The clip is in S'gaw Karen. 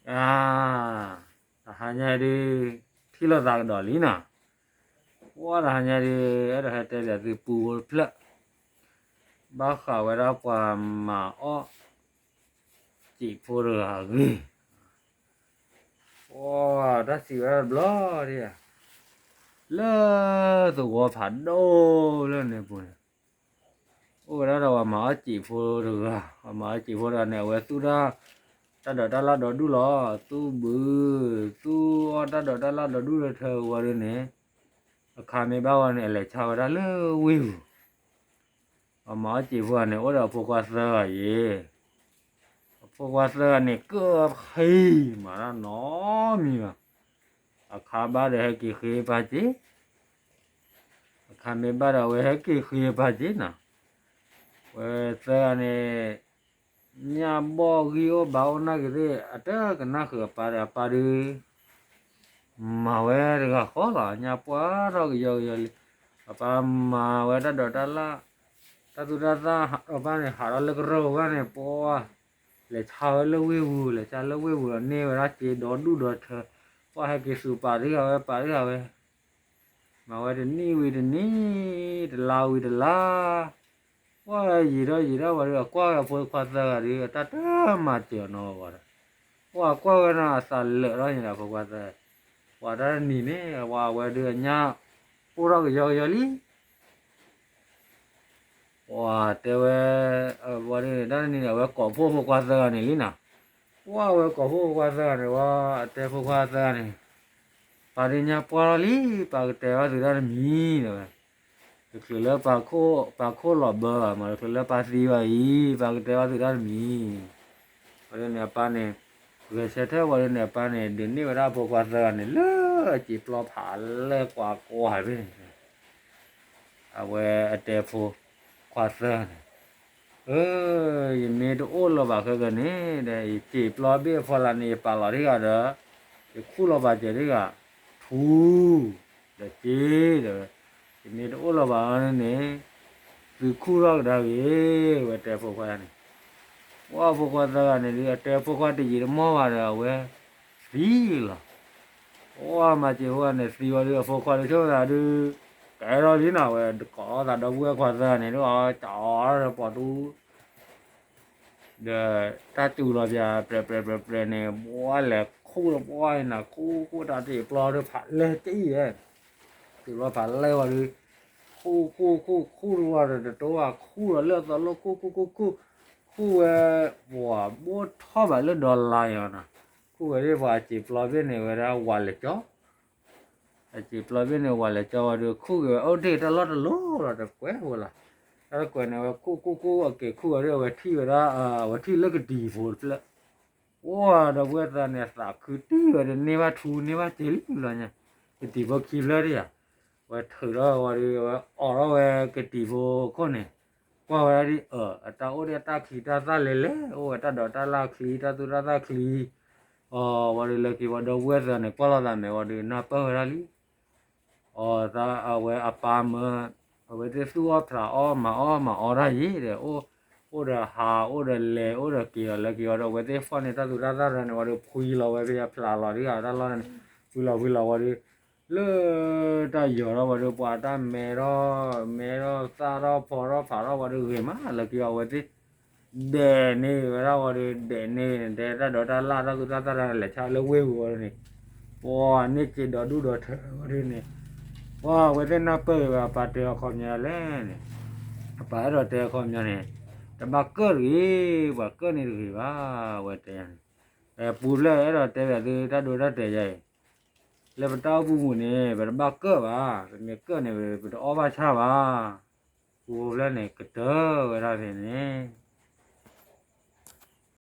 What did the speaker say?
အ တဟါညါဒုး ထံၣ်လိာ်သးကဒီးလံနီၤ, ပှၢ်တဟါညါဒုး အဲၣ်ဒိးဟဲတဲဘၣ်သုပူဖိတဖျၢၣ်, ဘၣ်ဃးဝဲဒၣ်ပှၤမၤအီၣ်စံာ်ဖိတဂၤအဂ့ၢ်, ပှၢ်တၢ်စံးဝဲဒၣ်တဘျီဒၣ်, လၢသဝီဖးဒိၣ်လၢန့ၣ်ပူၤန့ၣ် အိၣ်ဝဲဒၣ်ဒီးပှၤမၤအီၣ်စံာ်ဖိတဂၤ, ပှၤမၤအီၣ်စံာ်ဖိတဂၤန့ၣ် အဝဲသူၣ်တၢ် တၢ်ဒိးတၢ်လၣ်ဒီဒူၣ်လီၤ, သူၣ်ဘု, သူၣ်အီၣ်တၢ်ဒိးတၢ်လၣ်ဒီဒူၣ်လၢထၢဝံၤဒုးန့ၣ်, အခါမ့ၢ်ဘၣ်ဝဲန့ၣ် အလဲၤဆါဝဲဒၣ်လၢဝ့ၢ်ပူၤ, ပှၤမၤအီၣ်စံာ်ဖိတဂၤန့ၣ် အိၣ်ဒီးအဖိခွါသၢဂၤအံၤ, အဖိခွါသၢဂၤန့ၣ် ကၢၢ်ဖံးမၤတၢ်နီတမံၤဘၣ်, အခါဘၣ်ဒီးဟဲက့ၤဃ့ပၢ်စ့, အခါမ့ၢ်ဘၣ်ဒီးအဝဲဟဲက့ၤဃ့ပၢ်စ့နီၤ, ဝဲသၢဂၤန့ၣ် ညၣ်ဘီၣ်ဂံၢ်အိၣ်ဘါအိၣ်နာ်က့ၤသ့ၣ် အတကနၣ်ဃုာ်အပၢ်ဒီး အပၢ်ဒုး မၤဝဲတဂၤဃီလီၤ, ညၣ်ပှၢ်ထီၣ်ကယီကယီလံ, အပၢ်မၤဝဲတၢ်ဒိးတၢ်လၣ်, တၢ်သူၣ်တၢ်သၣ်ဟးထီၣ်ဘၣ်န့ၣ် ဟးထီၣ်လၢကရၢၢ်ဘၣ်န့ၣ် ပှၢ် လဲၤဆါဝဲလၢဝ့ၢ်ပူၤ, လဲၤဆါလၢဝ့ၢ်ပူၤဒီးန့ၢ်ဝဲဒၣ်စ့ဒီဒူၣ်ဒီထၢ, ပှၢ်ဟဲက့ၤစူးပာ်တဂၤဝဲ ပာ်တဂၤဝဲ မၤဝဲတနံၣ်ဝံၤတနံၣ်, တလါဝံၤတလါ, ပှၢ်ယံာ်ထီၣ်ယံာ်ထီၣ်ဝံၤဒီး အကွၢ်ဝဲအဖိခွါသၢဂၤဒီး အတၢ်တမၤစၢၤနီတဂၤဒီး, ပှၢ်ကွၢ်ဝဲနီၤ အသးလၢာ်ထီၣ်န့ၣ်ဒီး အဖိခွါသၢဂၤ, ပှၢ်တၢ်တနံၤန့ၣ် ပှၢ်အဝဲဒုးအညၣ်အိၣ်ထီၣ်ကယီကယီလံ ပှၤတဲဝဲ, ဝံၤဒုးန့ၣ် တၢ်တနံၤန့ၣ် အဝဲကိးဖှိၣ်ဖိခွါသၢဂၤန့ၣ်လံနီၤ, ပှၢ်အဝဲကိးဖှိၣ်ဖိခွါသၢဂၤန့ၣ် ဝံၤအတဲဖိခွါသၢဂၤန့ၣ်, ပၢ်ဒုးညၣ်ပှၢ်ထီၣ်လံ, ပၢ်ကတဲဘၣ်သုတၢ်တမံၤ တဲဝဲ, တချုးလၢပၢ်ခိၣ်လီၤဘၢဘၣ်မး တချုးလၢပၢ်သံဘၣ်အံၤ ပၢ်ကတဲဘၣ်သုတၢ်တမံၤ, ဝံၤဒုးန့ၣ် အပၢ်န့ၣ် ဂဲၤဆၢထၢၣ်ဝံၤဒုးန့ၣ် အပၢ်န့ၣ် ဒုးန့ၢ်ဝဲဒၣ်အဖိခွါသၢဂၤန့ၣ် လၢအစံာ်ပျီဖးလဲၢ်ကွၢ်ကွၢ်ဖဲန့ၣ် အဝဲအတဲဖိခွါသၢဂၤန့ၣ်, အၢ ယမ့ၢ်တအိၣ်လၢၤဘၣ်ခဲကနံၣ်ဒီး ယစံာ်ပျီဘ့ၣ်အဖီလာ်န့ၣ် ယပာ်လီၤတဂၤဒီး ယခူၣ်လီၤပာ်စၢၤတဂၤ ထူ ဒီးစ့ တဲဝဲ, ယမ့ၢ်တအိၣ်လၢၤဘၣ်န့ၣ် သုခူၣ်ထီၣ်ကဒါက့ၤ ဝဲတဲဖိခွါန့ၣ်, ပှၢ်ဖိခွါသၢဂၤန့ၣ်ဒုး အတဲဖိခွါတယံာ်တမီၢ်ဘၣ်ဒီး အဝဲသံလီၤ ပှၢ်မၤစၢၤဖိန့ၣ် သံဝံၤဒီး အဖိခွါတဆိၣ်သးဒုး ကဲထီၣ်လံနီၤ ဝဲကိးလိာ်သးဒီပုၢ်ဝဲၢ်ခွါသၢဂၤန့ၣ် ဒုးအီၤကၠီဒီးပိာ်သူ ဒီးတၢ်စူၤလီၤပၠး ပြဲးပြဲးပြဲးပြဲးန့ၣ် ပှၢ်လဲၤခူၣ်ဒီးပှၢ်နၤ ခူၣ်ခူၣ်တၢ်စံာ်ပျီဒီးဖးလဲၢ်ကံၣ်ဝဲ, စံာ်ပျီဖးလဲၢ်ဝံၤဒီး ခူၣ်ခူၣ်ခူၣ်ခူၣ်တဝံၤဒီး တတိၤဝဲခူၣ်ဒီးလၢအသီလိၣ် ခူၣ်ခူၣ်ခူၣ်ခူၣ် ခူၣ်ဝဲ ပှၤဘိၣ်ထီၣ်ဘၣ်လၢဒီလါယီၤနီၤ, ခူၣ်ဝဲဒၣ်ပှၤအစံာ်ပျီဘ့ၣ်န့ၣ်ဝဲဒၣ်ဝၤလဲၤကၠီ အစံာ်ပျီဘ့ၣ်န့ၣ် ဝၤလဲၤကၠီဝံၤဒီး ခူၣ်က့ၤဝဲအိၣ်တ့ၢ်တၢ်လီၢ်တလီၢ်လီၤ တကွဲးဝဲလီၤ, တၢ်တကွဲးန့ၣ်ဝဲ ခူၣ်ခူၣ်ခူၣ်အက့ၤခူၣ်ဝဲဒီး အဝဲထံၣ်ဝဲဒၣ် အဝဲထံၣ်လၢကတံၤဖိတဖျၢၣ်, ပှၢ်ဒီပုၢ်ဝဲၢ်သၢဂၤန့ၣ် သးခုတံၢ်ဝဲဒီးန့ၢ်ဘၣ်ထူန့ၢ်ဘၣ်စ့လံလီၤညါ, ကတံၤဖိခံဖျၢၣ်ဒၣ်ယၤ, ဝဲထုးထီၣ်ဝံၤဒီး ဝဲအိးထီၣ်ဝဲကတံၤဖိခိၣ်န့ၣ်, ကွၢ်ဝဲဒၣ်ဒ်အၢ အတၢ်အိၣ်ဒၣ်တၢ်ချံတၢ်သၣ်လဲၤလဲၤ အိၣ်ဝဲတၢ်ဒိးတၢ်လၣ်ချံ တၢ်သူၣ်တၢ်သၣ်ချံ အီၤဝံၤဒီး လၢခံဝံၤဒီပုၢ်ဝဲၢ်သၢဂၤန့ၣ် ကွၢ်လိာ်သးမဲာ်ဝံၤဒီး နၢ်ပၢၢ်ဝဲဒၣ်လံ, အီၤသးအဝဲအပၢ်မၢ အဝဲသ့ၣ်သူၣ်အီၣ်ဖျးအီၣ်မၤအီၣ်မၤအီတၢ်ယံၤဒီး အိၣ်ဒီးဟးအိၣ်ဒီးလဲၤအိၣ်ဒီးက့ၤအီၤလၢခံဝံၤဒီး အဝဲသ့ၣ်ဖီၣ်န့ၢ်တၢ်သူၣ်တၢ်သၣ်တၢ်န့ၣ်ဝံၤဒီး ဖှံလီၤဝဲဖဲအဖျးလီၤဒ်ဂၤတၢ်လီၢ်န့ၣ် ဖှံလီၤဖှံလီၤဝံၤဒီး လၢတၢ်ယီၤထီၣ်ဝံၤဒီး ပှၤတၢ်မဲထီၣ် မဲထီၣ်သၣ်ထီၣ်ဖီထီၣ်ဖးထီၣ်ဝံၤဒီးဂ့ၤမးလၢခံဝံၤ အဝဲသ့ၣ် ဒဲးန့ၢ်ဝဲဒၣ်ဝံၤဒီး ဒဲးန့ၢ် ဒဲးတၢ်ဒိးတၢ်လၣ်တၢ်သူၣ်တၢ်သၣ်တၢ်န့ၣ် လဲၤဆါလၢဝ့ၢ်ပူၤဝံၤဒီးန့ၣ် ပှၤန့ၢ်စ့ဒီဒူၣ်ဒီထၢဝံၤဒီးန့ၣ် ပှၤအဝဲသ့ၣ်နၢ်ပၢၢ်ဂ့ၤဝဲ အပၢ်တဲအခီပညီလဲၣ်န့ၣ် အပၢ်အဲၣ်ဒိးတဲအခီပညီန့ၣ် တဘၣ်ကၢၣ်တဂ့ၤ ပှၤကၢၣ်န့ၣ်တဂ့ၤဘၣ် အဝဲတဲန့ၣ် ပူၤဖျဲးအဲၣ်ဒိးတဲဘၣ်သုတၢ်ဒိတၢ်တဲာ်ယါအံၤ လၢပတၢ်အိၣ်မူပူၤန့ၣ် ပတဘၣ်ကၢၣ်ဘၣ် ပမ့ၢ်ကၢၣ်န့ၣ် ပတအီၣ်ဘၣ်ဆၣ်ဘၣ် ပူၤဖျဲးန့ၣ် ကတၢၢ်ဝဲဒၣ်ဖဲန့ၣ်